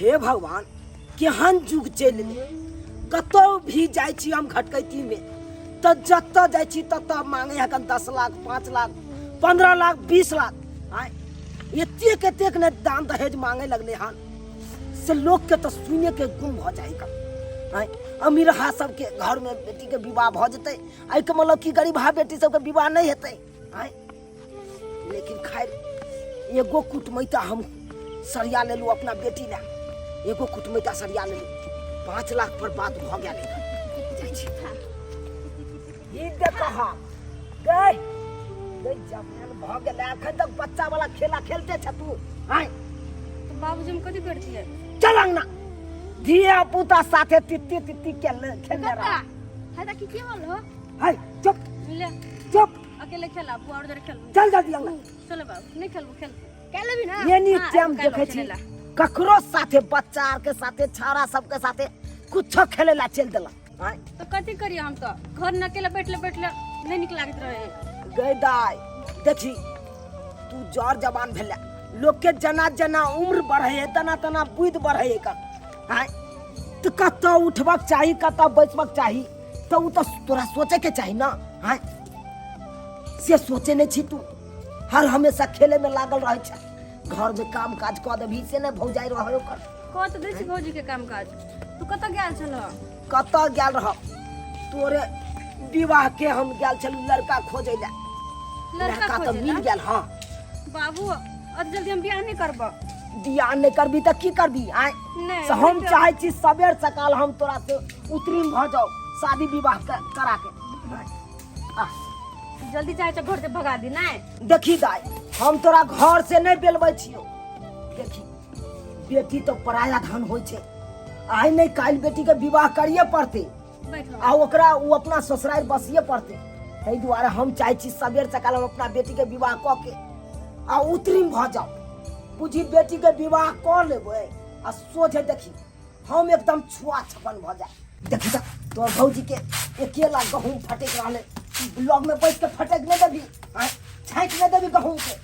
हे भगवान, केहन युग चलि एलै। कतौ भी जाइ छी हम घटकैतीमे तऽ जतऽ जाइ छी ततऽ मांगे हकन 10 लाख, 5 लाख, 15 लाख, 20 लाख। आँय, एतेक एतेक ने दान दहेज मांगे लगले हन से लोकके तऽ सुने के गुम भऽ जाइ हकन। आँय, अमीरहा सबके घरमे बेटीके विवाह भऽ जेतै, एहिके मतलब कि गरीबहा बेटी सबके विवाह नहि हेतै? आँय, लेकिन खैर एगो कुटमैता हम सरिया लेलू अपना बेटी ला, एगो कुटमैता सरिया लेलू, 5 लाख पर बात भऽ गेल। जाइ छी। ई देख हाँ गई गई, जवान भऽ गेलै, अखन तक बच्चा वाला खेला खेलते छ तू? आँय। तो बाबूजी, हम कथी करतियै? चल अंगना, धिया पुता साथे तित्ती तित्ती खेलने खेलने रह। है त की की बोल हो? हाय, चुप। ले। चुप। अकेले खेला बुआ और जरे खेल। चल जल्दी अंगना। चलो बाबू, नहीं खेलबो, खेल खेल लेबी ना। एनी हाँ, टाइम काल्हि देखै छी खेलेला। ककरो साथे, बच्चा आर के साथे, छाड़ा सबके साथे कुछो खेले ला चल देलक। आँय? तो कथी करिए, हम तो घर न अकेले बैठले बैठले नहीं निक लागत रहे। गई दाई, देखी तू जर जवान भेला, लोग के जना जना उम्र बढ़े है तना तना बुद्धि बढ़े है का। आँय, तो कतऽ उठबक चाही, कतऽ बैसबक चाही, तऽ ओ तऽ तोरा सोचे के चाही ना? आँय, से सोचे नहीं छी तू, हर हमेशा खेले में लागल रहे छै। घर में काम काज कऽ देबही से नहि भौजाइ रहे ओकर। कह तऽ दै छी भौजी के काम काज। तू कतऽ गेल छल? कतऽ गेल रह? तोरे विवाह के हम गेल छलू लड़का खोजै लए। लड़का लड़का तऽ खोजै मिल ला? गेल, हाँ। बाबू, अत जल्दी हम बियाह नहीं करब। बियाह नहि करबी तऽ की करबी? आँय? नहीं। से हम चाहै छी सबेर सकाल हम तोरा से उत्तीर्ण भऽ जाउ शादी विवाह करा के। आँय? आ, जल्दी चाहे तो घर से भगा दी नहीं। देखी दाई, हम तोरा घर से नहीं बेलबै छियो। देखी, बेटी तो पराया धन होइ छै, आइ नहीं काल्हि बेटी के विवाह करिए पड़तै। बैठो। आ ओकरा ओ अपना ससुरारि बसिए पड़तै। ताहि दुआरे हम चाहै छी सबेर सकाल हम अपना बेटी के विवाह कऽ के आ उत्तीर्ण भऽ जाउ। बुझी बेटी के विवाह कऽ लेबै आ सोझे देखी हम एकदम छुआ छपन भऽ जाए। देखी तऽ तोहर भौजी के अकेला गहूँम फटकि रहलै, लग में बैस के फटकि नहि देबी? आँय, छाँटि नहि देबी गहूँम के?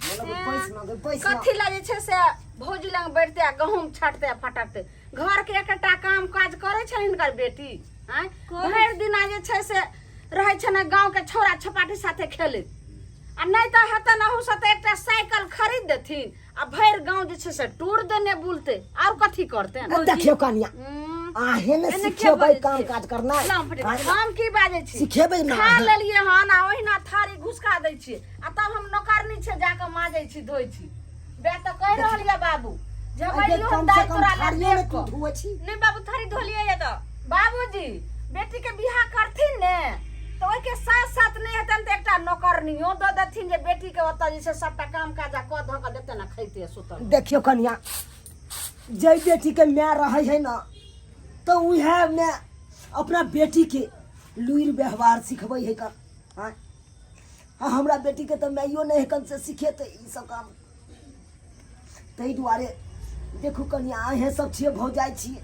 मतलब बैस न गे, बैस न। कथी ला जे छै से भौजी लग बैठते आ गहूँम छाटते आ फटकते? घर के एकटा काम काज करै छै हिनकर बेटी? आँय, भरि दिना जे छै से रहै छै ने गाँव के छौड़ा छपाटी साथे खेलैत। आ नहि तऽ हेतनि अहू से तऽ एकटा साइकिल खरीद देथिन आ भरि गाँव जे छै से टूर देने बुलते, आर कथी करते? देखियौ कनिया, आहें ने एने के सिखेबै बाजै काम छियै? काज करनाइ? लाउ फटे। आँय? हम की बाजै छी? सिखेबै ने खा अहाँ? लेलियै हन आ ओहिना थारी घुसका दै छियै आ तब हम नौकरनी छियै, जाकऽ माजै छी धोइ छी। बे तऽ कहि रहल यऽ बाबू जे हम आगे अइलियो कम हन से दाइ कम तोरा लए थारियो ने देख तू कऽ। धोए छी। नहीं बाबू, थारी धोलिए ये तो। बाबूजी बेटी के बियाह करथिन ने तऽ ओहिके साथ साथ नहि हेतनि तऽ एकटा नौकरनियो दऽ देथिन जे बेटी के ओतऽ जे छै सबटा काम काज आ कऽ धऽ कऽ देतनि आ खैते सुतल। देखियौ कनिया, जै बेटी के माय रहै है ना तऽ उएह माय अपना बेटी के लुरि व्यवहार सिखबै है कन। आँय, आ हमरा बेटी के तऽ माइयो नहि है कन से सिखेतै ई सब काम। ताहि दुआरे देखू कनिया, अहें सब छियै भौजाइ छियै,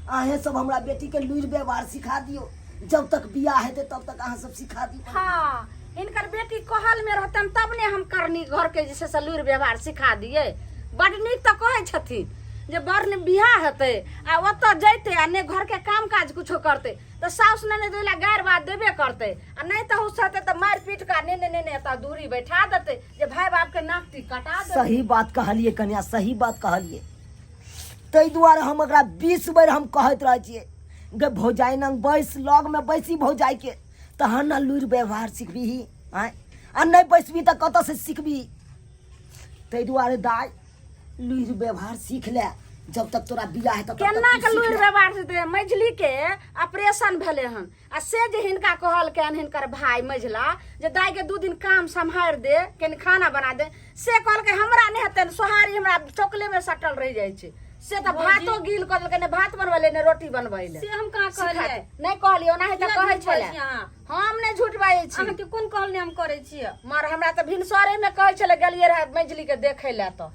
अहें सब हमरा बेटी के लुरि व्यवहार सिखा दियौ। जब तक बियाह हेतै तब तक अहाँ सब सिखा दियौ। हाँ, हिनकर बेटी कहल में रहतन तब ने हम करनी घर के जे छै से लुरि व्यवहार सिखा दियै। बड नीक तऽ कहै छथिन जे बड़ ने बियाह हेतै आ ओतऽ जैतै आ ने घर के काम काज कुछो करतै तऽ साउस ने ने ला गारि बात देबे करतै आ नहि तऽ हुस्सा हेतै तऽ मारि पीट कऽ ने ने ने ने एतऽ दूरी बैठा देतै जे भाय बाप के नाक टीक कटा देतै। सही बात कहलियै कनिया, सही बात कहलियै। ताहि दुआरे हम एकरा 20 बेर हम कहैत रहै छियै गे भौजाइ नंग बैस, लग में बैसी भौजाइ के, तहन ने लुरि व्यवहार सिखबीही। आँय, आ नहि बैसबी तऽ कतऽ से सिखबी? ताहि दुआरे दाइ, लुरि व्यवहार सीख ले, जब तक तोरा बियाह हेतौ तब तक केना तू के सीख लुरि ले। व्यवहार से? मझली के ऑपरेशन भेलै हन आ से जे हिनका कहलकनि हिनकर भाय मझिला जे दाइ के 2 दिन काम सम्हारि दे, कनि खाना बना दे, से कहलकै हमरा नहि हेतै, सोहारी हमरा चौकले में सटल रहि जाइ छै। से तऽ भौजी। भातो गील कऽ देलकै, ने भात बनबै ले ने रोटी बनबै ले। से हम कहाँ सिखा कहलियै? दे। नहि कहलियै, ओनाहि तऽ किया कहै झूठ बाजै छलै। छी अहाँ? हम नहि झूठ बाजै छी। अहाँके कोन कहलने हम करै छियै? मर हमरा तऽ भिनसरे में कहै छलै, गेलियै रहए मझली के देखै लए तऽ।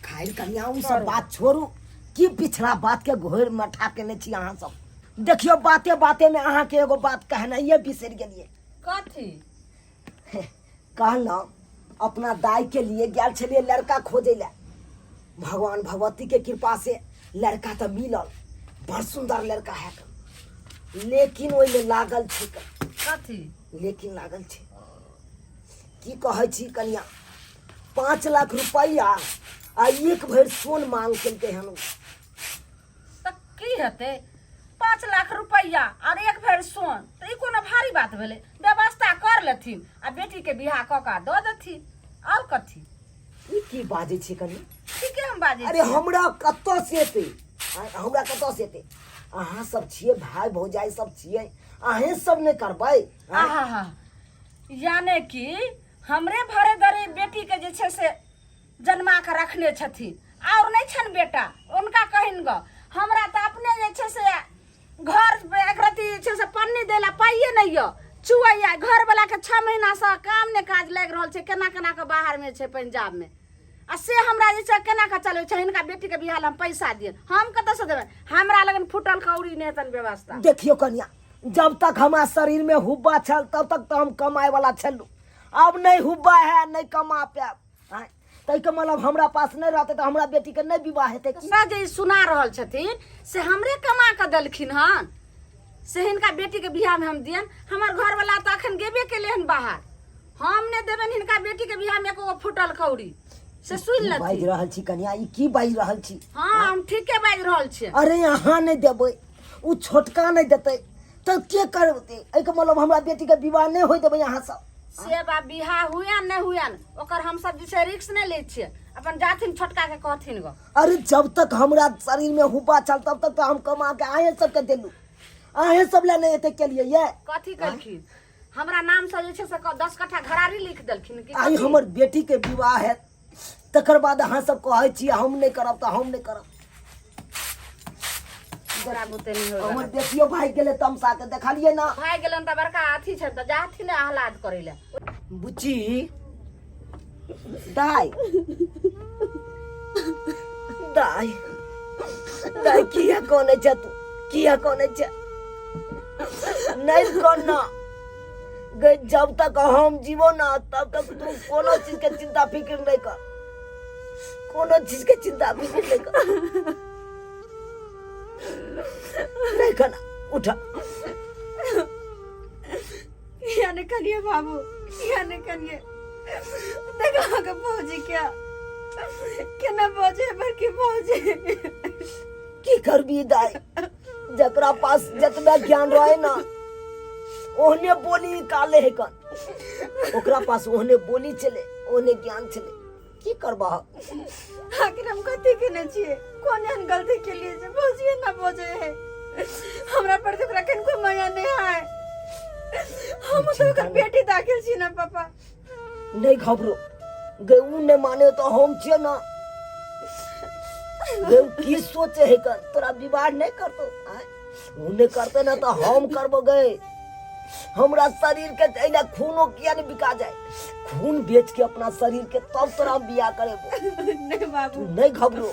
खाइल कनिया, उ सब बात छोड़ू, की पिछला बात के घोर मठा केने छी अहाँ सब। देखियौ, बाते बाते में अहाँ के एगो बात कहनाइए बिसरि गेलियै। कथी? कहलहुँ अपना दाई के लिए गेल छलियै लड़का खोजै लए, भगवान भगवती के कृपा से लड़का तऽ मिलल बड़ सुन्दर लड़का है लेकिन ओहिमे लागल छै कथी लेकिन लागल छै की कहै छी कनिया 5 लाख रुपैआ आ एक भरि सोन मांग केलकै हन ओ। तऽ की हेतै 5 लाख रुपैआ और एक भरि सोन तऽ ई कोनो भारी बात भेलै व्यवस्था कर लेथिन आ बेटीके बियाह कऽ कऽ दऽ देथिन आओर कथी ई की बाजै छी कनिया ठीके हम बाजै अरे हमरा कतऽ से एतै आँय, हमरा कतऽ से एतै अहाँ सब छियै भाय भौजाइ सब छियै अहें सब नहि करबै आँय? आहा हा याने कि हमरे भरे दरे बेटीके जे छै से जन्मा कऽ रखने छथिन आओर नहि छनि बेटा हुनका कहिन गऽ हमरा तऽ अपने जे छै से घर एक रत्ती जे छै से पन्नी दै लए पाइए नहि यऽ चुअइया घरवलाके 6 महीनासँ काम नहि काज लागि रहल छै केना केना कऽ बाहरमे छै पंजाबमे आ से हमरा जे छै केना कऽ चलबै छै हिनका बेटीके बियाह लए हम पैसा दिअ हम कतऽसँ देबै हमरा लगन फूटल कौड़ी नहि हेतनि व्यवस्था देखियौ कनिया जब तक हमरा शरीर में हुब्बा छल तब तक तो हम कमाए वाला छलू अब नहीं हुब्बा है नहीं कमा पायब आँय, ताहिके मतलब हमरा पास नहि रहतै तऽ हमरा बेटीके नहि विवाह हेतै की से जे ई सुना रहल छथिन से हमरे कमा कऽ देलखिन हन से हिनका बेटीके बियाहमे हम दियन हमर घरवला तऽ अखन गेबे केले हन बाहर हम नहि देबनि हिनका बेटीके बियाहमे एको गो फूटल कौड़ी से सुनि की बाजि लेथिन रहल छी कनिया ई की बाजि रहल छी हँ हम ठीके बाजि रहल छियै अरे अहाँ नहि देबै ओ छोटका नहि देतै तऽ के करतै एहिके मतलब हमरा बेटीके विवाह नहि होइ देबै अहाँ सब से बा बियाह हुए नहि हुए ओकर हमसब जे छै रिक्स नहि लै छियै अपन जाथिन छोटका के कहथिन गो अरे जब तक हमरा शरीर में हुब्बा छल तब तक तो हम कमा के अहें सबके देलू अहें सब लए नहि एते केलियै ये कथी केलखिन हमरा नाम से जे छै से 10 कट्ठा घरारी लिख देलखिन कि आइ कथी? हमर बेटी के विवाह है तकर बाद अहाँ सब कहै छी हम नहि करब तऽ हम नहि करब हमरा बुते नहि होय हमर बेटियो भागि गेलै तमसा के देखलियै ना भागि गेलन तऽ बड़का अथी छै तऽ जाथिन ने आह्लाद करै लए बुच्ची दाइ दाइ दाइ किया कोने छ तू किया कोने छ नहीं करना गई जब तक हम जीवो ना तब तक तू कोनो चीज के चिंता फिक्र नहीं कर कोनो चीज के चिंता फिक्र नहीं कर नहीं करना उठा किया नहीं करिए बाबू किया नहीं करिए देखो अहाँके भौजी क्या केना बजे बड़की भौजी की करबी दाई जकरा पास जतबे ज्ञान रहे ना ओहने बोली निकाले है कन ओकरा पास ओहने बोली चले ओहने ज्ञान चले की करबा आखिर हम कथी केने छियै कोन एहन गलती केलिए जे भौजी ना बजे है हमरा पर तऽ ओकरा कनिको माया नहि है हम तऽ ओकर बेटी दाखिल छी ना पापा नहीं घबरो गे ऊ नहीं माने तो हम छियै ना गे ऊ की सोचे है कन तोरा विवाह नहीं करतो आँय? ऊ नहीं करते ना तो हम करबो गे हमरा शरीर के एना खूनो किया नहीं बिका जाए खून बेच के अपना शरीर के तब तोरा हम बियाह करेबो नहीं बाबू तू नहीं घबरो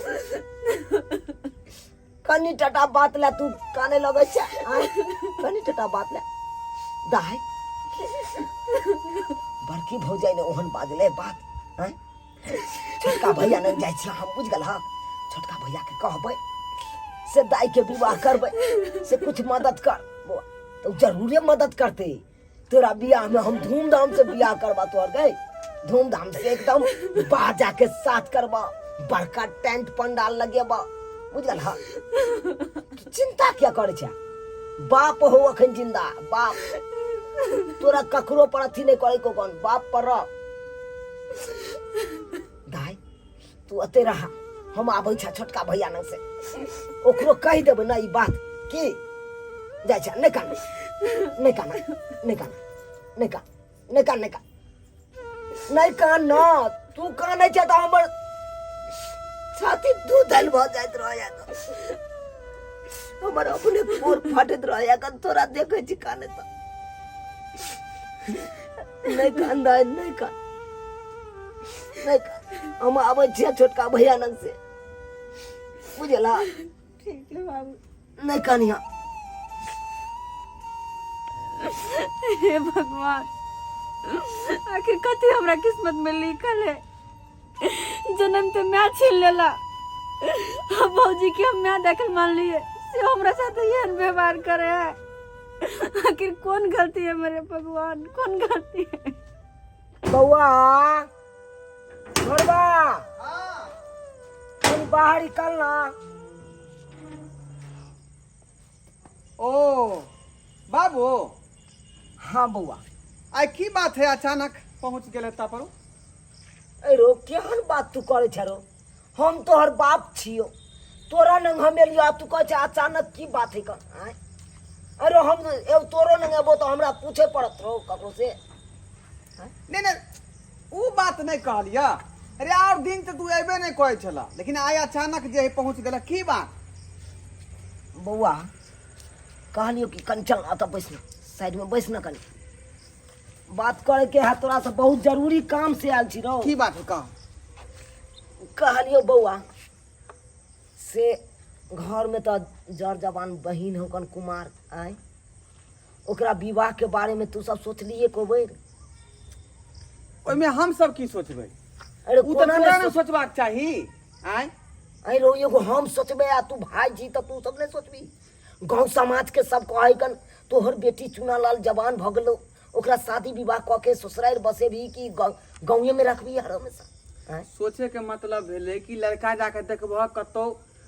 कनी टटा बात ला तू काने लगै छै आँय? कनी टटा बात ला दाय बड़की भौजाई ने ओहन बाजले बात आँय? छोटका भैया ने जाइ छी हम बुझ गेल हँ छोटका भैया के कहबै से दाई के विवाह करबै से कुछ मदद कर बौआ तो जरूरे मदद करते तोरा बियाह में हम धूमधाम से बियाह करबा तोहर गए धूमधाम से एकदम बाजा के साथ करबा बड़का टेंट पंडाल लगेबा बुझल हँ तू चिंता क्या करे छै बाप हो अखन जिंदा बाप तोरा ककरो पर अथी नहीं करे को कौन बाप पर रह दाई तू अते रहा हम आबै छ छोटका भैया नंग से ओकरो कहि देबै ना ई बात की जाइ छ नहि कान नहि कान नहि कान नहि कान नहि कान नहि कान नहि कान न तू कानै छ तऽ हमर छाती दूधल भऽ जाइत रहैया हमर अपने पोर फाटैत रहैया कन तोरा देखै छी काने तऽ नहि कान दाइ नहि कान नहि कान हम आबै छियै छोटका भैया लग से बुझला ठीक है बाबू नहि कानिया हे भगवान आखिर कथी हमरा किस्मत में लिखल है जन्म तो मैं छीन लेला हम भौजी के हम माय देखल मानलिए से हमरा साथ एहन व्यवहार करे है। आखिर कौन गलती है मेरे भगवान, कौन गलती है? बौआ छोड़बा, तुम बाहर निकल ना। ओ बाबू। हाँ बौआ। आइ की बात है, अचानक पहुंच गेल एतऽ पर? अरे केहन बात तू करे छरो, हम तोहर बाप छियो, तोरा नंग हम एलियो आ तू कहै छै अचानक की बात है कन? आँय? अरे हम एब तोरो नंग एबो तऽ हमरा पूछे पड़त रहो ककरो से। नहीं नहीं, उ बात नहीं कहलिया। अरे और दिन तऽ तू अयबे नहीं कहै छला, लेकिन आइ अचानक जे है पहुंच गेल, की बात? बौआ कहलियो कि कनि चल अतऽ बैस ना, साइड में बैस ना, कनि बात करे के है तोरा से, बहुत जरूरी काम से आयल छी रौ। की बात है, कह। कहलियो बौआ से घर में तऽ जर जवान बहिन हो कन कुमार, आय ओकरा विवाह के बारे में तू सब सोचलिए को बेर? ओहिमे हम सब की सोचबै? अरे उ तऽ कोना तोरा ने ने सोचबाक चाही। आय अरे रो एगो हम सोचबै आ तू भाई छी तऽ तू सब नहि सोचबी? गाँव समाज के सब कहै कन तोहर बेटी चुनालाल जवान भऽ गेलो, ओकरा शादी विवाह कऽ के ससुरारि बसेबही कि गाँवे में रखबही हर हमेशा? आँय? सोचे के मतलब भेलै कि लड़का जाके देखबह, कतौ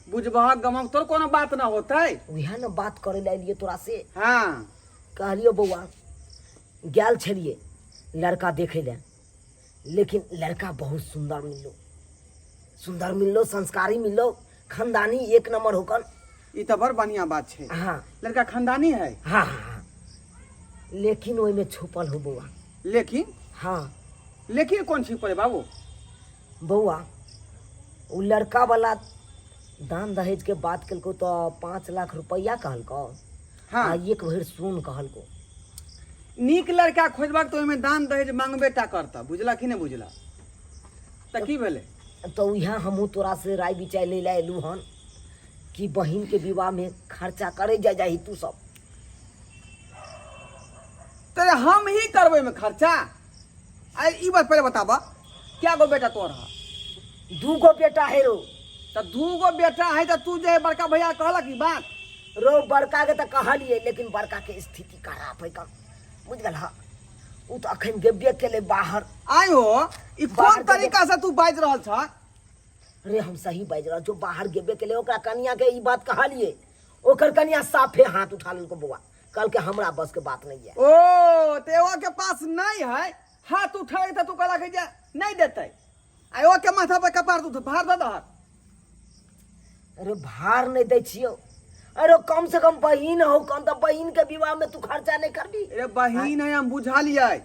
बुझबह गमक, तोर कोनो बात न होतै। उएह ने बात करे लए एलियै तोरा से। हाँ। कहलियो बौआ, गेल छलियै लड़का देखै लए, लेकिन लड़का बहुत सुंदर मिललो, सुंदर मिललो, संस्कारी मिललो, खानदानी एक नंबर होकन। ई तऽ बड़ बढ़िया बात छै। हाँ। लड़का खानदानी है। हाँ हाँ हाँ, लेकिन ओहिमे छुपल हो बौआ। लेकिन? हाँ। लेकिन कोन छिपल है बाबू? बौआ ओ लड़का वाला दान दहेज के बात केलको तऽ 5 लाख रुपया कहलको। हाँ। आ एक भरि सोन कहलको। नीक लड़का खोजबाक तऽ ओहिमे दान दहेज मांगबे टा करता, बुझला कि नहि बुझला? तऽ की भेलै? तऽ उएह हमहूँ तोरा से राय विचार लै लए एलू हन कि बहिन के विवाह में खर्चा करे जाय जाही तू सब। तऽ हम ही करबै ओहिमे खर्चा? आ ई बात पहिले बताबऽ, क्या गो बेटा तोहर है? 2 गो बेटा है रो। तऽ 2 गो बेटा है तऽ तू जे बड़का भैया कहलक ई बात? रो बड़का के तऽ कहलिए, लेकिन बड़का के स्थिति खराब है कम, बुझ गेल? हाँ, उ तऽ अखन गेबे केले बाहर। आइ हो, ई कोन बाहर के तरीका से तू बाजि रहल छ? रे हम सही बाजि रहल छौ, बाहर गेबे केले, ओकरा कनिया के ई बात कहलिए, ओकर कनिया साफे हाथ उठा लेलको बौआ, कहलकै हमरा बस के बात नहीं है। ओ ते ओ के पास नहीं है, हाथ उठाए तऽ तू कहलक जे नहीं देतै, आ ओ के माथा पर कपार तू भार दऽ दहक। अरे भार नहीं दै छियौ, अरे कम से कम बहिन हो कम, तऽ बहिन के विवाह में तू खर्चा नहीं करबी? अरे बहिन है हम बुझलियै,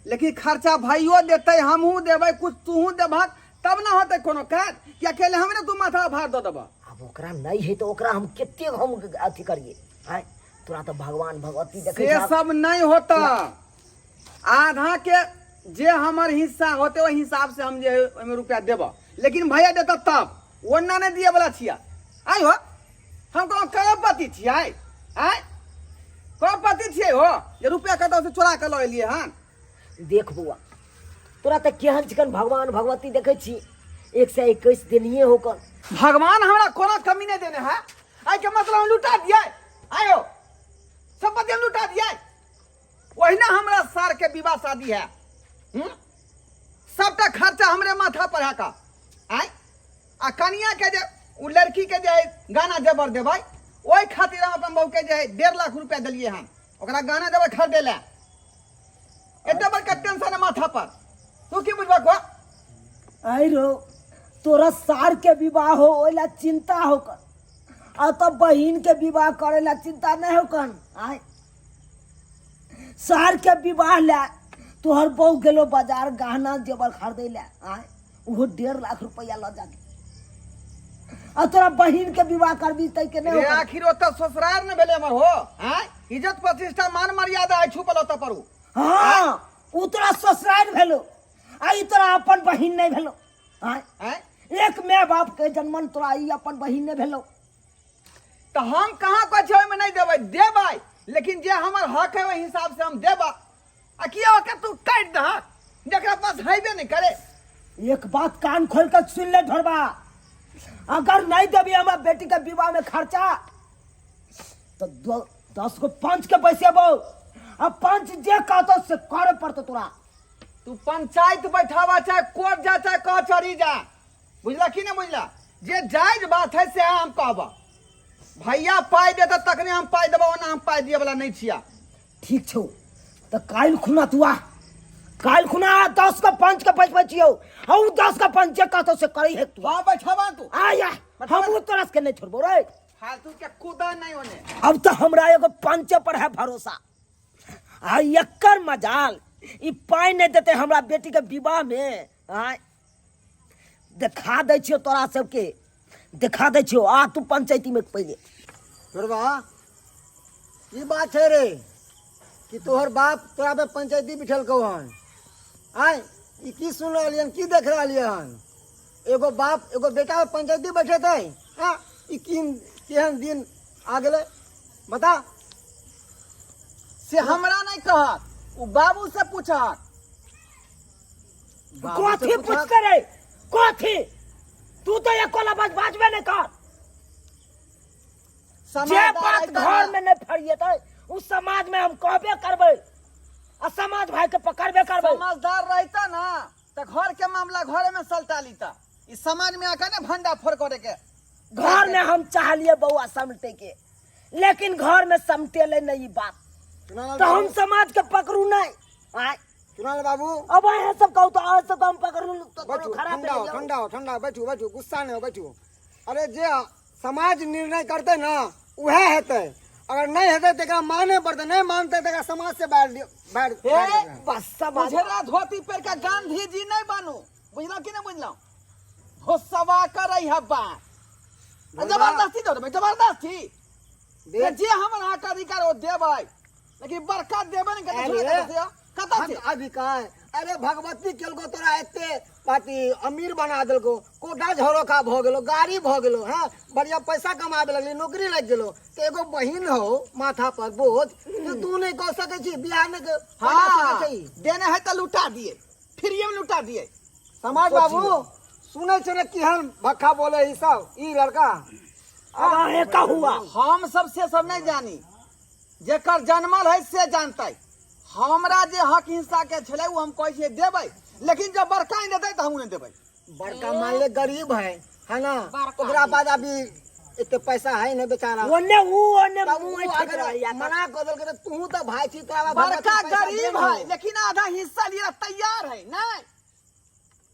लेकिन खर्चा भाइयो देतै, हमहूँ देबै, कुछ तूहू देबहक तब ना होतै कोनो काज, कि अकेले हमरे तू माथा भार दऽ देबह? आब ओकरा नहीं है तऽ ओकरा हम कते हम अथी करिए? आँय, तोरा तऽ भगवान भगवती देखै से छह। सब नहीं होता, आधा के जे हमर हिस्सा होते ओहि हिसाब से हम जे है ओहिमे रुपया देबह, लेकिन भैया देता तब, ओना नहीं दिए वाला छिया। आइ हो, हम कोनो करोड़पति छियै? आँय, करोड़पति छियै हो जे रुपया कतौ से चोरा के लऽ एलियै हन? देख बौआ, तोरा तऽ केहन चिकन भगवान भगवती देखै छी, 121 देनिये हो कन। भगवान हमरा कोनो कमी नहीं देने है, आइ के मतलब हम लुटा दियै? आयो संपत्ति हम लुटा दियै? ओहिना हमरा सार के विवाह शादी है, हम्म? सबटा खर्चा हमरे माथा पर है का। आय आ कनिया के जे उ लड़की के जे है गाना जेबर देबै, ओहि खातिर हम अपन बहू के जे है 1.5 लाख रुपया देलियै हन ओकरा गाना जेबर खरीदे लए। एते बड़का टेंशन है माथा पर, तू की बुझबा को? आइ रो तोरा सार के विवाह हो ओहि ला चिंता हो कर, आ तब बहिन के विवाह करे ला चिंता नहीं हो कन? आय सार के विवाह ला तोहर बहू गेलो बाजार गहना जेवर खरीदे ला, आय ओहो 1.5 लाख रुपया लऽ जाके, आ तोरा बहिन के विवाह करबी तै के नहीं रे होकर? आखिर ओतऽ ससुरार ने भेलै हमर हो। आय इज्जत प्रतिष्ठा मान मर्यादा आइ छुपल ओतऽ पर उ। हाँ, उ तोरा ससुरार भेलो आ ई तोरा अपन बहिन नहीं भेलो। आय आय एक my बाप के जन्मन तोरा ई अपन बहिन नहीं भेलो। तऽ हम कहाँ कहै छियै ओहिमे नहि देबै? देबै, लेकिन जे हमर हक है ओहि हिसाब से हम देबऽ। आ किया ओकर तू काटि दहक जकरा पास हेबे नहि करे? एक बात कान खोल कर सुन ले ढोरबा, अगर नहीं देबी हमरा बेटी के विवाह में खर्चा तो 10 गो पंच के बैसेबो आ पंच जे कहतो से करे पड़तो तोरा। तू पंचायत बैठावा चाहे कोर्ट जा चाहे कचहरी जा, बुझला कि नहीं बुझला? जे जायज बात है से हम कहबा। भैया पाई देता तखने हम पाई देबा, ओना हम पाई दिए वाला नहीं छिया। ठीक छौ तो काल्हि खुना तू आ, काल्हि खुना 10 का 5 का 5 छियौ, आ उ 10 का 5 जे कहतो से करी है तू। हाँ बैठावा तू। आ या, हमहू तोरा के नहीं छोड़बो रे। फालतू के कूदा नहीं होने। अब तो हमरा एगो पंचे पर है भरोसा। आ एकर मजाल ई पाई नहीं देते हमरा बेटी के विवाह में। आय देखा दै छियौ तोरा सबके, देखा दै छियौ। आ तू पंचायती में पहिले। छोड़बा की बात छै रे कि तोहर बाप तोरा पे पंचायती बिठेलकौ हन? आय ई की सुन रहलियै हन, की देख रहलियै हन? एगो बाप एगो बेटा पे पंचायती बैठेतै? हाँ ई की केहन दिन आ गेलै बता। से हमरा नहीं कहत, उ बाबू से पूछत। बाबू से कथी पूछत? पूछते रे कथी? तू तो एको लबज बाजबे नहीं कर। जे समाजदार बात अइतै घर ना। में नहीं फरिएतै उ समाज में हम कहबे करबै आ समाज भाई के पकड़बे करबै। समझदार रहता ना तो घर के मामला घरे में सलटा लीता, इस समाज में आकर ना भंडा फोड़ करे के। घर में हम चाहलिए बउआ समटे के, लेकिन घर में समटेले नहीं बात, चुनालाल तो हम बाबू, समाज के पकड़ू नहीं। आय चुनालाल बाबू अब अहाँ सब कहू तो अहाँ सब हम पकड़ू तो बैठू, खराब ठंडा हो, ठंडा हो, ठंडा हो, बैठू बैठू, गुस्सा नहीं हो, बैठू। अरे जे समाज निर्णय करते ना उहे हेतै, अगर नहीं हेतै तऽ एकरा माने पड़तै, नहीं मानतै तऽ एकरा समाज से बाहर बाहर हे, बाहर देबै। बस समाज बुझला धोती पहिर के गांधी जी नहीं बनू, बुझला कि नहीं बुझला? भोसवा करै है बात, जबरदस्ती दो देबै, जबरदस्ती। देख। जे हमर अहाँ के अधिकार ओ देबै, लेकिन बड़का देबै ने कतऽ अरे, से, कतऽ से? हक अधिकार। अरे भगवती केलको तोरा एते अथी अमीर बना देलको, कोटा झरोखा भऽ गेलो, गाड़ी भऽ गेलो, हाँ बढ़िया पैसा कमाबे लगली, नौकरी लागि गेलो, तऽ एगो बहिन हो माथा पर बोझ, तऽ तू नहि कऽ सकै छी बियाह नहि कऽ हाँ, सकै छी। देने है तऽ लुटा दिए, फ्रीए में लुटा दिए। समाज बाबू सुनै छै ने केहन भक्खा बोले ई सब ई लड़का। अब अहें कहू आ। हम सब से सब नहीं जानी, जेकर जन्मल है से जानतै। हमरा जे हक हिस्सा के छलै ओ हम कहै छियै देबै, लेकिन जब बड़का नहि देतै तऽ हमहूँ नहि देबै। बड़का मान ले गरीब है, है ना, बड़का ओकरा बाद अभी एते पैसा है नहीं बेचारा। ओने ऊ ओने तब मुँह ऊ ऐठैत अगर रहैया। मना कऽ देलकै तऽ तूहू तऽ भाय छी, तोरा बाप बड़का पैसा गरीब देने है हो। लेकिन आधा हिस्सा लिया तैयार है। नहीं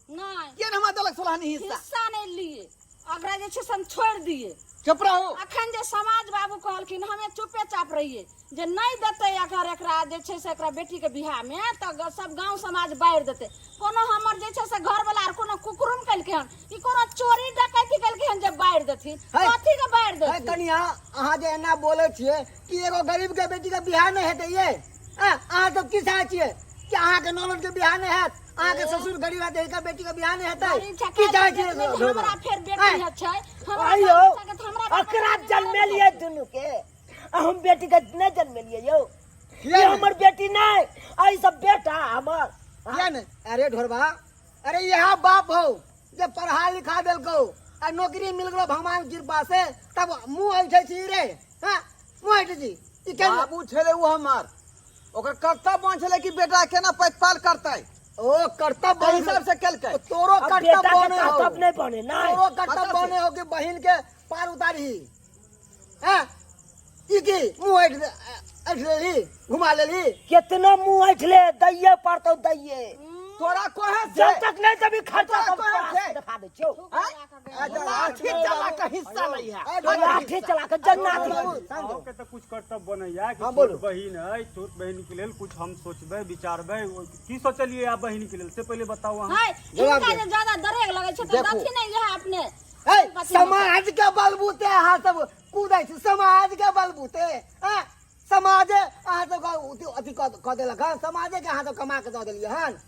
नहीं किया हमरा देलक सोलहनी हिस्सा? हिस्सा नहीं लिए, अगरा जे छै से हम छोड़ दिए। चुप रहो। अखन जे समाज बाबू कहलखिन हमें चुपे चाप रहिए, जे नहीं देते अगर एकरा जे छै से एकरा बेटी के बियाह में तऽ सब गांव समाज बाढ़ि देते। कोनो हमर जे छै से घर वाला आर कोनो कुकरुम केलकै हन, ई कोनो चोरी डकैती केलकै हन जे बाढ़ि देथिन? है। कथी के बाढ़ि है देथिन? कनिया, अहाँ जे एना बोलै छियै कि एगो गरीब के बेटी के बियाह नहि हेतै ये, आँ, अहाँ सब की चाहै छियै कि अहाँ के ननद के बियाह नहि हैत, अहाँ के ससुर गरीब हैत, एकर बेटी के बियाह नहि हेतै? गरीब छै, की चाहै छियै? लेकिन हमरा फेर बेटी आँय। है छै, हमरा आइयो, बाल बच्चा के तऽ हमरा अकरा जन्मेलियै दुनू के, आ हम बेटी के नहि जन्मेलियै यौ। किया ये नहि? हमर बेटी नहि, आ ई सब बेटा हमर। किया नहि? अरे ढोरबा, अरे यहाँ बाप हो जे पढ़ा लिखा देलकौ आ नौकरी मिल गेलो भगवान कृपा से, तब मुँह ऐठै छी रे? हाँ मुँह ऐठै छी ई केना? बाबू छलै उ हमर, ओकर कर्तव्य बन छलै कि बेटा केना प्रतिपाल करतै। ओ कर्तव्य ताहि हिसाब से केलकै। तोरो अब कर्तव्य बेटा के बने हो। कर्तव्य नहीं बने, नहीं। तोरो कर्तव्य कर्तव्य बने हो कि बहिन के पार उतारही। हाँ ई की मुँह ऐठ ऐठ लेली, घुमा लेली? कितना मुँह ऐठले दैये पड़तौ दैये। तोरा कोहे से? जब तक नहीं तभी खर्चा तोरा तब कोहे तोरा से? दिखा दै छियौ। अच्छा, लाठी चला के हिस्सा लै है। ए, ढोरबा। लाठी चला के जन्नात बाबू, है। शांत हो। अहूँके तऽ कुछ कर्तव्य बनैया कि हाँ, छोट बोलू। बहिन है, छोट बहिन के लेल कुछ हम सोचबै विचारबै। की सोचलियै आप बहिन के लेल से पहिले बताउ अहाँ। है, जवाब हिनका दे। जे ज्यादा दरेग लगै छै तऽ देखू। दथिन नहि इएह अपने। ए, समाज के बलबूते अहाँ सब कूदै छी, समाज के बलबूते। हाँ, समाजे अहाँ सब के अथी कऽ देलक हन, समाजे के अहाँ सब कमा के दऽ देलियै हन।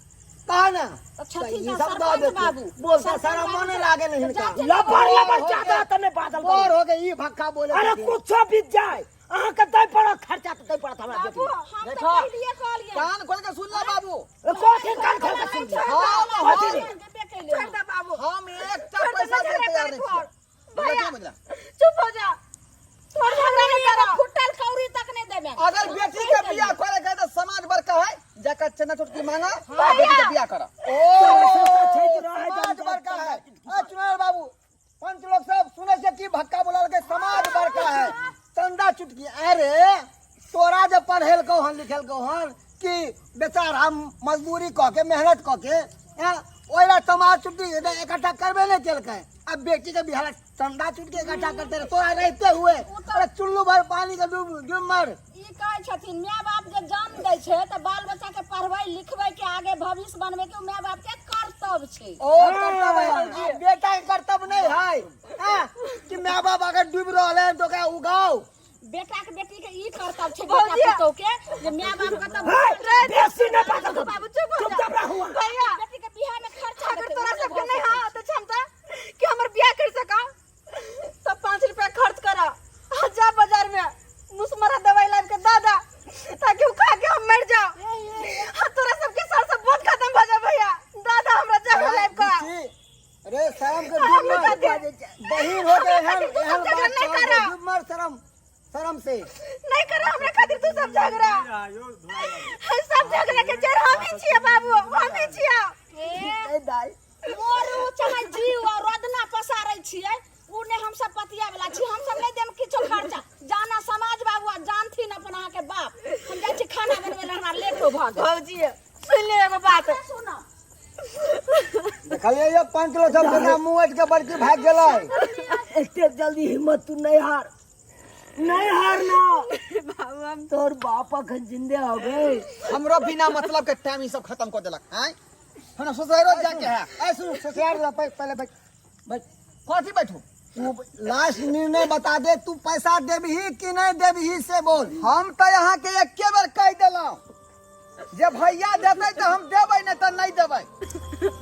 कह ना। तऽ छथिन तऽ ई तऽ सब दऽ सरपंच देथिन। बाबू। बोलता सरपंच शरम बाबू नहि तऽ लागे ने हिनका। जाते लबड़ लबड़ हो ज्यादा गए। तऽ नहि बाजल करू। बोर हो गए ई भक्का बोले अरे छथिन। कुछो बीत जाए अहाँ के दै पड़त खर्चा तऽ दै पड़त हमरा बाबू, बेटी के। हम तऽ देखो। पहिलिए कहलियै। कान खोल के सुन ला बाबू। कथी कान खोल के सुन लिअ? हाँ, कथी रे? छोड़ दे बाबू। हम एकटा छोड़ दे, पैसा नजर दे तैयार करे नहीं छियै। बुझला कि बुझला चुप हो जा तोर झगड़ा नहीं करा फुटल कौड़ी तक नहीं देबे अगर बेटी के बियाह करे के तो समाज बड़का है जाकर चना चुटकी मांगा आ बेटी के बियाह करा ओ समाज बड़का है आ चुनार बाबू पंच लोग सब सुने से की भक्का बोला के समाज बड़का है चंदा चुटकी अरे तोरा जे पढ़ेल को हन लिखेल को हन कि बेचारा मजदूरी कऽ के मेहनत कऽ के हैं, ओहि समाज चुटकी इकट्ठा करबे नहीं केलकै अब बेटी के बिहार चंदा चुटकी इकट्ठा करते रहे तोरा रहते हुए अरे चुल्लू भर पानी के डूब डूब मर ई कहै छथिन माय बाप जे जन्म दै छै तऽ बाल बच्चा के पढ़बै लिखबै के आगे भविष्य बनबै के माय बाप के कर्तव्य छै ओ कर्तव्य है आ बेटा के कर्तव्य नहीं है हैं, कि माय बाप अगर डूब रहल है तो ओकरा उगाओ बेटा के बेटी के ई कर्तव्य छै बेटा पुतोह के जे माय बाप के तऽ बेसी नहीं बात करू। बाबू चुप हो जा चुपचाप रहू भैया बेटी के बियाह में खर्चा अगर देतै, तोरा ओ नहि सबके भऽ नहीं सकै। हाँ तो क्षमता कि हमर बियाह कर सका तब 5 रुपया खर्च करा आ जा बाजार में मुसमरा दवाई लाब के दादा ताकि उ खा के हम मर जाओ हाँ तोरा सबके सर से बहुत खत्म भ जा भैया दादा हमरा जहर लाब का बुच्ची, अरे शर्म के हम डूब मर बता दे। बहिन हो गए हमरा एहन खातिर तू एहन सब झगड़ा बात नहीं कर करा। डूब मर शर्म शर्म से नहीं करा हमरा खातिर तू सब झगड़ा सब झगड़ा के जड़ हम ही छियै बाबू हम ही छियै ए, दाई मोरू चाहे जीव और रोदना पसारै छियै उ नहि हमसब पतिया वाला छी हमसब नहि देम किछो खर्चा जाना समाज बाबू आ जानथिन अपन अहाँके बाप हम जाइ छी खाना बनबै लए हमरा लेटो भऽ गेल भौजी सुन ले एगो बात सुनऽ देखलियै ये पंच लोग सब केना मुँह ऐठ के बड़की भागि गेलै एते जल्दी हिम्मत तू नहीं हार नहीं हारना बाबू हम तोर बाप अखन जिंदे हो गए हमरो बिना मतलब के टाइम ई सब खत्म कर देलक आय हमरा ससुरालो जाके है ऐ सुन ससुराल जा, पहले बैठ बैठ कथी बैठू तू लास्ट निर्णय बता दे तू पैसा देबही कि नहीं देबही से बोल हम तो यहाँ के एके बेर कहि देलहुँ जे भैया देतै तऽ हम देबै नहि तऽ नहि देबै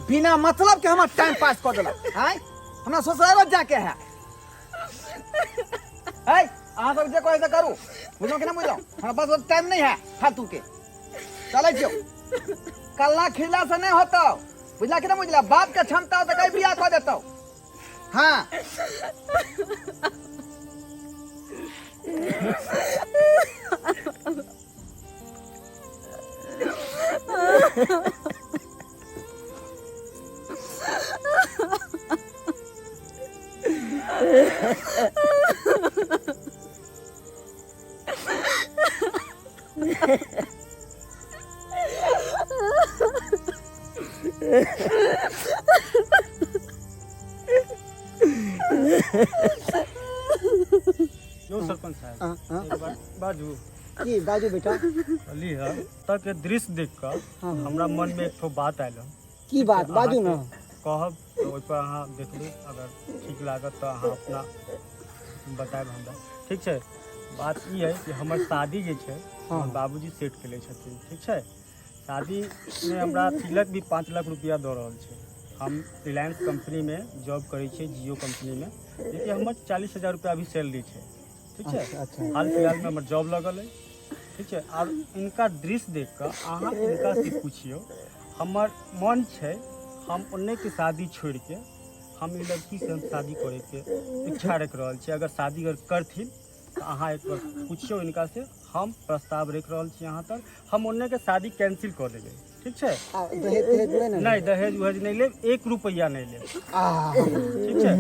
बिना मतलब के हमर टाइम पास कऽ देलक आय हमरा ससुरालो जाके है है अहाँ सब जे कहै से करू बुझलहुँ कि नहि बुझलहुँ हमरा पास टाइम नहीं है फालतू के चलै छियौ कल्ला खिला से नहीं होतौ बुझला कि नहि बुझला बाप के क्षमता हो तऽ कहीं बियाह कऽ देतौ हाँ यौ सरपंच साहब हाँ, हाँ। एक बार बाजू की बाजू बेटा कहली है तक के दृश्य देख कऽ हमरा मन में एक ठो बात आयल हन। की बात बाजू ना अहाँके कहब तऽ ओहिपर अहाँ देखबै अगर ठीक लागत तऽ अहाँ अपना बतायब हमरा ठीक छै बात ई है कि हमर शादी जे छै हमर बाबूजी सेट केले छथिन ठीक छै शादीमे हमरा तिलक भी 5 लाख रुपया दऽ रहल छै हम रिलायंस कंपनीमे जॉब करै छियै जियो कंपनीमे जेकि हमर 40,000 रुपया अभी सैलरी छै ठीक छै अच्छा। हाल फिलहालमे हमर जॉब लगल अइ ठीक छै आर इनका दृश्य देख कऽ अहाँ इनका से पुछियौ हमर मन छै हम ओन्नेके शादी छोड़िके हम ई लड़कीसँ हम शादी करैके इच्छा राखि रहल छी अगर शादी अगर करथिन तऽ अहाँ एक बार पुछियौ इनका से हम प्रस्ताव राखि रहल छी अहाँ तक हम ओन्नेके शादी कैंसिल कऽ देबै ठीक छै आ, दहेज तहेज नहि ने नहि दहेज उहेज नहि लेब एक रुपैआ नहि लेब आ, ठीक छै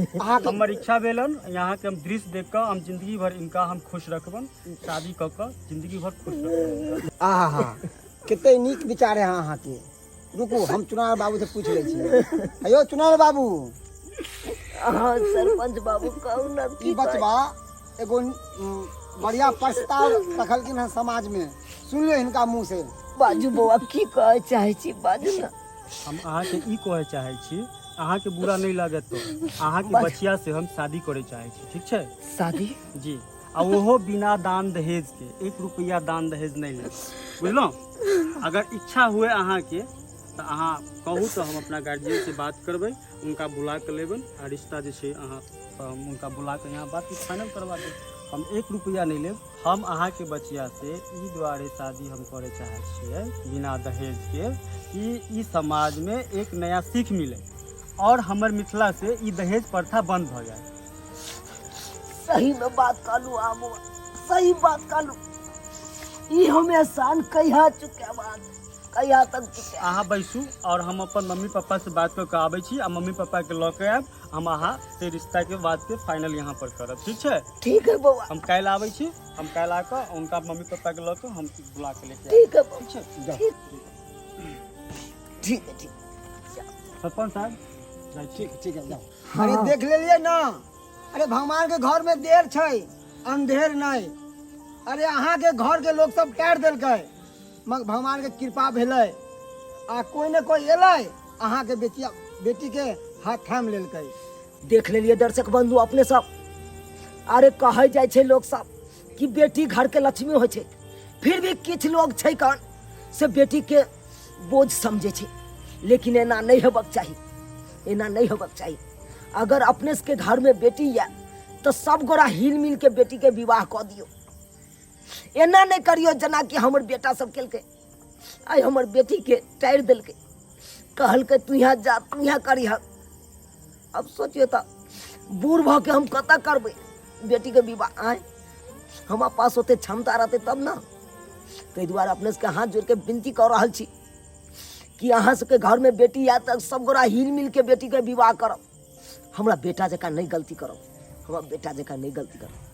हमर इच्छा भेलन यहाँके हम दृश्य देख कऽ हम जिंदगी भर इनका हम खुश रखबन शादी कऽ कऽ जिंदगी भर खुश रखबन आहा कते नीक विचार है अहाँके रुकू हम चुनाव बाबू से पूछ लै छी हेयौ चुनाव बाबू हाँ सरपंच बाबू कहू ना ई की बचबा एगो बढ़िया प्रस्ताव रखलखिन हन समाज में सुन लियौ हिनका मुंह से बाजू बौआ की कहै चाहै छी बाजू ना हम अहाँके ई कहै चाहै छी अहाँके बुरा नहि लागत तऽ अहाँके बचिया से हम शादी करै चाहै छी ठीक छै शादी जी आ ओहो बिना दान दहेज के एक रुपैआ दान दहेज नहि लेब बुझलहुँ अगर इच्छा हुए अहाँके तऽ अहाँ कहू तऽ हम अपना गार्जियन से बात करबै हुनका बुला कऽ लेबनि आ रिश्ता जे छै अहाँ हम हुनका बुला कऽ यहाँ बात फाइनल करवा देब हम एक रुपैआ नहि लेब हम अहाँके बचिया से ई दुआरे शादी हम करय चाहै छियै बिना दहेजके कि ई समाजमे एक नया सीख मिले आओर हमर मिथिला से ई दहेज प्रथा बंद भऽ जाय सही में बात कहलू आमो, सही बात कहलू। ई हम एहसान कहिया चुके बात, कहिया तक चुके। अहाँ बैसू और हम अपन मम्मी पापा से बात कऽ के आबै छी आ मम्मी पापा के लऽ के आयब हम, अहाँ से रिश्ता के बात के फाइनल यहाँ पर करब, ठीक छै? ठीक है बौआ। हम काल्हि आबै छी, हम काल्हि आकऽ उनका मम्मी पापा के लऽ के हम बुला के लेके आयब। ठीक है बौआ। ठीक छै? ठीक ठीक है, ठीक। सरपंच साहब, जाइ छी। ठीक ठीक है, जाओ। अरे देख लेलियै ना, अरे भगवान के घर में देर छै, अंधेर नहीं। अरे अहाँ के घर के लोग सब टार देलकै, मगर भगवान के कृपा भेलै आ कोई ने कोई एलै, अहाँ के बेटिया बेटी के हाथ थाम लेलकै। देख लेलियै दर्शक बंधु अपने सब, अरे कहै जाइ छै लोग सब कि बेटी घर के लक्ष्मी होइ छै, फिर भी किछु लोग छै कन से बेटी के बोझ समझे छै, लेकिन एना नहीं हेबाक चाही, एना नहीं हेबाक चाही। अगर अपने सबके घर में बेटी यऽ तऽ सब गोरा हिल मिल के बेटी के विवाह कऽ दियौ। एना नहीं करियौ जेना कि हमर बेटा सब केलकै, आइ हमर बेटी के टारि देलकै, कहलकै तू यहाँ जा, तू यहाँ करिह। अब सोचियौ तऽ बूढ़ भऽ के हम कतऽ करबै बेटी के विवाह? आँय, हमरा पास ओते क्षमता रहतै तब ना। ताहि दुआरे अपने सबके हाथ जोड़ के विनती कऽ रहल छी कि अहाँ सबके घर में बेटी आयत तऽ सब गोरा हिल मिल के बेटी के विवाह करब, हमरा बेटा जकाँ नहीं गलती करब, हमरा बेटा जकाँ नहीं गलती करब।